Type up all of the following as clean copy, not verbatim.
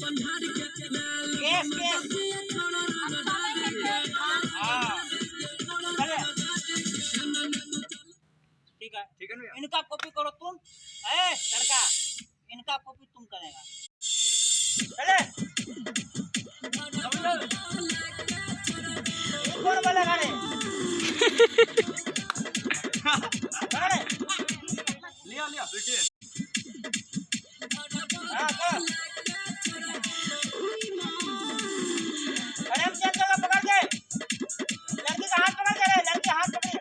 केस केस। हाँ, चले, ठीक है। ठीक है ना भैया? इनका कॉपी करो तुम। ए लड़का, इनका कॉपी तुम करेगा। चले, समझो। ये कौन बोलेगा रे? अरे। लिया लिया बेटे। हाँ, करो। अरे, हम चेक करो, पकड़ के लड़की का हाथ पकड़ के रे, लड़की हाथ पकड़े।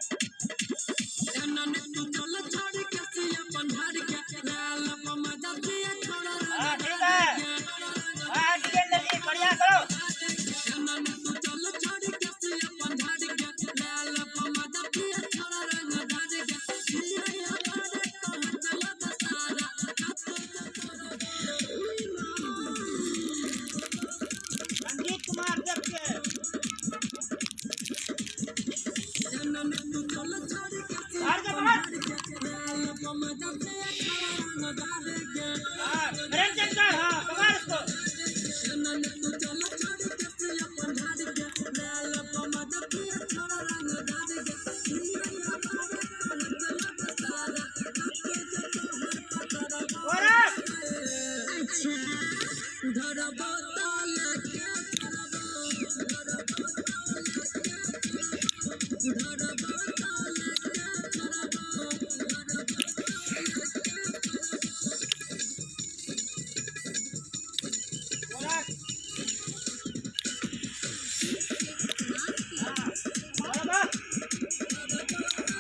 हाँ, ठीक है। हाँ, जितेंद्र जी, बढ़िया करो। रंजीत कुमार देव के। बाहर के बाहर। हाँ, प्रेमचंद सर, हाँ, पकड़ इसको। कोरस। कोरस। हाँ, बराबर।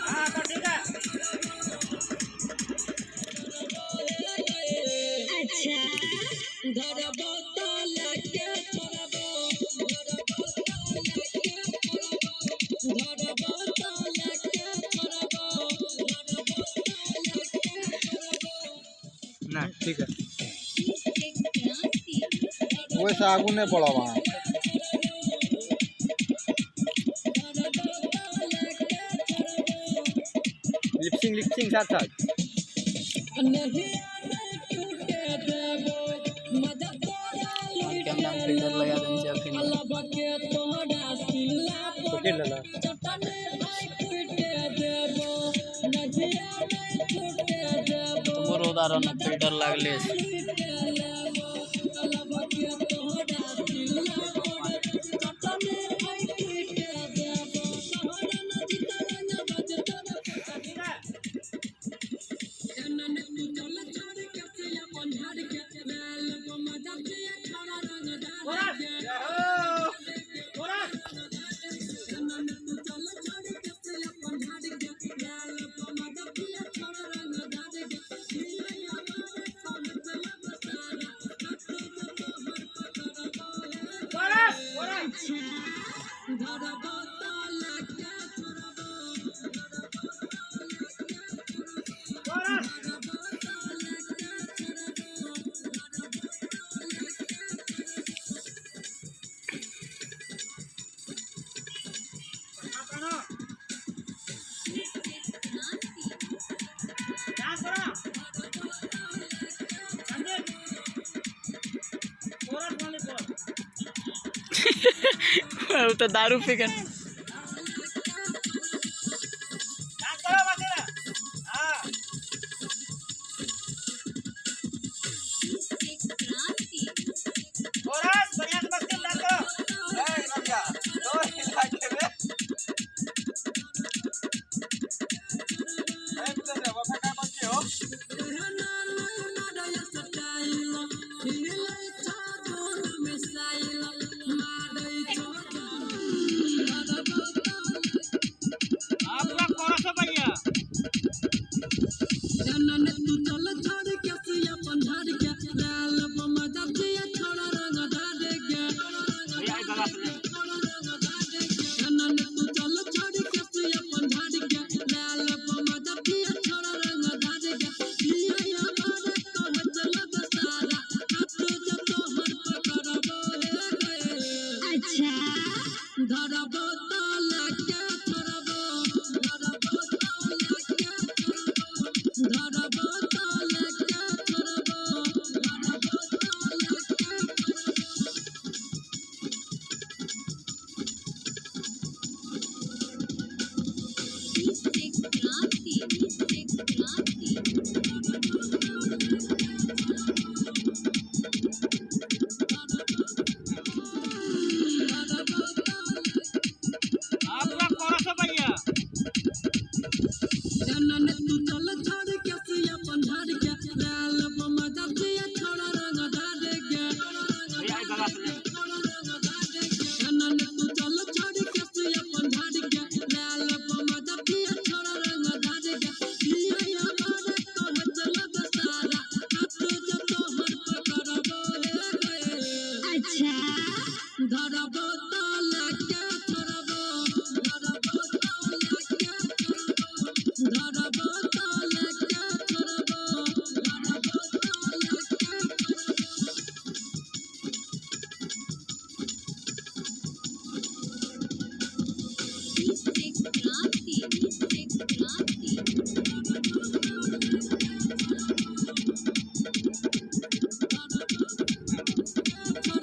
हाँ, तो ठीक है। ना, ठीक है। वैसे आगू नहीं बढ़ा वहाँ। लिपसिंग लिपसिंग साथ साथ। कैमरा में फिल्टर लगा देने से फिर। पकड़ लेला। তোমার উদাহরণ ফিল্টার লাগলে। ठीक है। Chorus, chorus. Chorus, chorus. Chorus. चश्मा पहनो, डांस करो संदीप। Chorus, only chorus. तो दारू पी के।